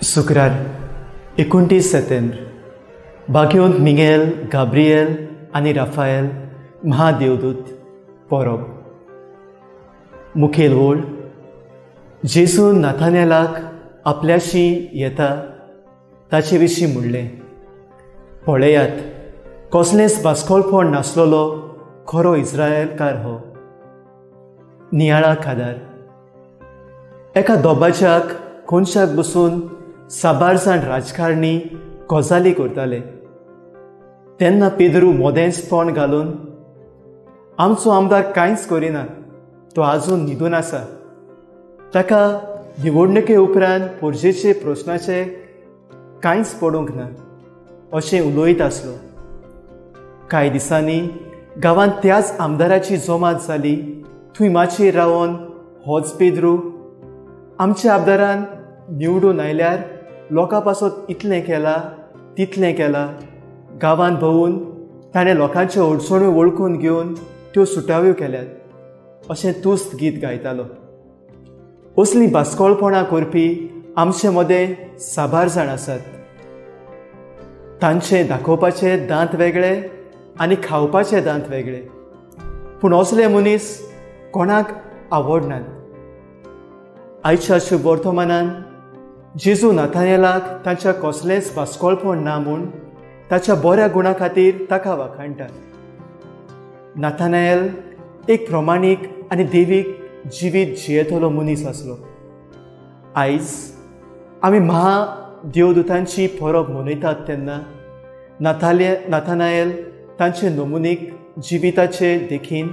शुक्रार 29 सप्टेंबर भाग्यवंत Miguel, Gabriel आनी Rafael महादेवदूत परब. मुखेल वळ जेजून नाथानेलाक आपल्याशी येता ताचे विशीं म्हणलें, पळयात कसलेंच बास्कोलपण नासलेलो खरो इस्रायलकार हो. नियाळा खादार एका दोबाच्याक कोनशाक बसून साबार जाण राजकारणी गजाली करताले. तेन्ना पेद्रू मोदेंच तोंड घालून, आमचो आमदार कांयच करिना, तो आजून न्हिदून आसा, ताका निवडणुके उपरांत पोरजेचे प्रस्नाचे कांयच पडूंक ना अशें उलयत आसलो. कांय दिसांनी गांवांत त्याच आमदाराची जमात जाली. थंय माचयेर रावन होच पेद्रू आमच्या आमदारान निवडून आयल्यार लोकां पासत इतलें केलां तितलें केलां, गांवांत भोंवून ताणें लोकांच्यो अडचण्यो वळखून घेवन त्यो सुटाव्यो केल्यात अशें तुस्त गीत गायतालो. असलीं बास्कोळपणां करपी आमचे मदें साबार जाण आसात. तांचे दाखोवपाचे दांत वेगळे आनी खावपाचे दांत वेगळे, पूण असले मनीस कोणाक आवडनात. आयच्या शुभ वर्तमानान जेजू नाथानेलाक तांच्या कसलेंच बास्कोळपण ना म्हूण ताच्या बऱ्या गुणा खातीर ताका वाखाणटा. नाथानेल एक प्रमाणीक आनी देवीक जिवीत जियेतलो मनीस आसलो. आयज आमी महादेवदूतांची परब मनयतात तेन्ना नाथानायल तांचे नमुनीक जिविताचे देखीन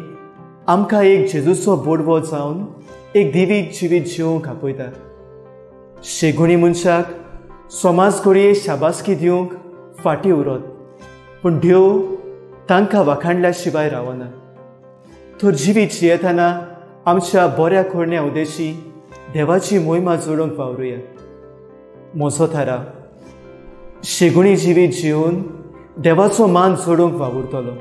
आमकां एक जेजूचो बोडवो जावन एक देवीक जिवीत जिवंक आपयता. शेगुणी मनशाक समाज घडये शाबासकी दिवंक फाटीं उरत, पूण देव तांकां वाखाणल्या शिवाय रावना. तर जिवीत जियेतना आमच्या बऱ्या करण्या उदेशी देवाची मोहिमा जोडूंक वावरुया. म्हजो थाराव, शेगुणी जिवीत जिवन देवाचो मान जोडूंक वावुरतलो.